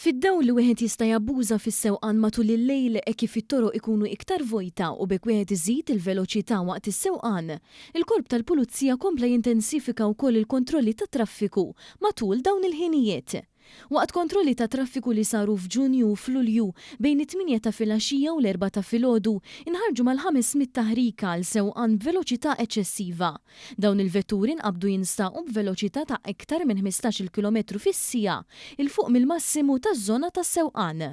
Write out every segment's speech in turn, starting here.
Fid-dawl li wieħed jista' jabbuża fis-sewqan matul il-lejl hekk kif it-toroq ikunu iktar vojta u b'hekk wieħed iżid il-veloċità waqt is-sewqan, il-Korp tal-Pulizija kompla jintensifika wkoll il-kontrolli tat-traffiku matul dawn il-ħinijiet. Waqt kontrolli tat-traffiku li saru f'Ġunju u f'Lulju, bejn it-tmienja ta' filgħaxija u l-erbgħa ta' filgħodu, inħarġu mal-500 taħrika għal sewqan b'veloċità eċċessiva. Dawn il-vetturi nqabdu jinstaqu b'veloċità ta' iktar minn ħmistax-il kilometru fis-siegħa 'il fuq mill-massimu taż-żona tas-sewqan.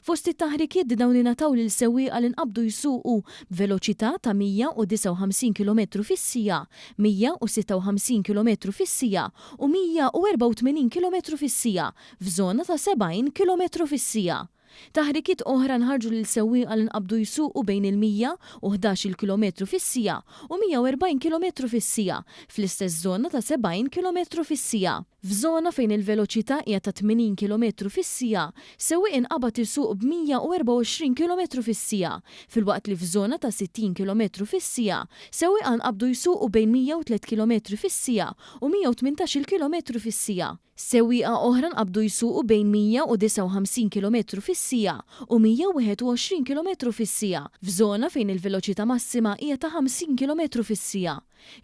Fost it-taħrikiet dawn ingħataw lil sewwieqa li nqabdu jsuqu b'veloċità ta' 159 kilometru fis-siegħa, 156 kilometru fis-siegħa u 184 kilometru fis-siegħa f'żona ta' 70 kilometru fis-siegħa. Taħrikiet oħra nħarġu lil sewwieqa li nqabdu jsuqu bejn il-111-il kilometru fis-siegħa u 140 kilometru fis-siegħa fl-istess żona ta' 70 kilometru fis-siegħa. F'żona fejn il-veloċità hija ta' 80 kilometru fis-siegħa, sewwieq inqabad isuq b'124 kilometru fis-siegħa, filwaqt li f'żona ta' 60 kilometru fis-siegħa, sewwieqa nqabdu jsuqu bejn 103 kilometri fis-siegħa u 118-il kilometru fis-siegħa. Sewwieqa oħra nqabdu jsuqu bejn 159 kilometru fis-siegħa u 121 kilometru fis-siegħa, f'żona fejn il-veloċità massima hija ta' 50 kilometru fis-siegħa.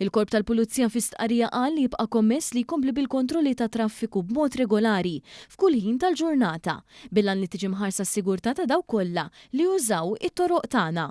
Il-Korp tal-Pulizija fi stqarrija qal li jibqa' kommess li jkompli bil-kontrolli tat-traffiku b'mod regolari f'kull ħin tal-ġurnata, bil-għan li tiġi mħarsa s-sigurtà ta' dawk kollha li jużaw it-toroq tagħna.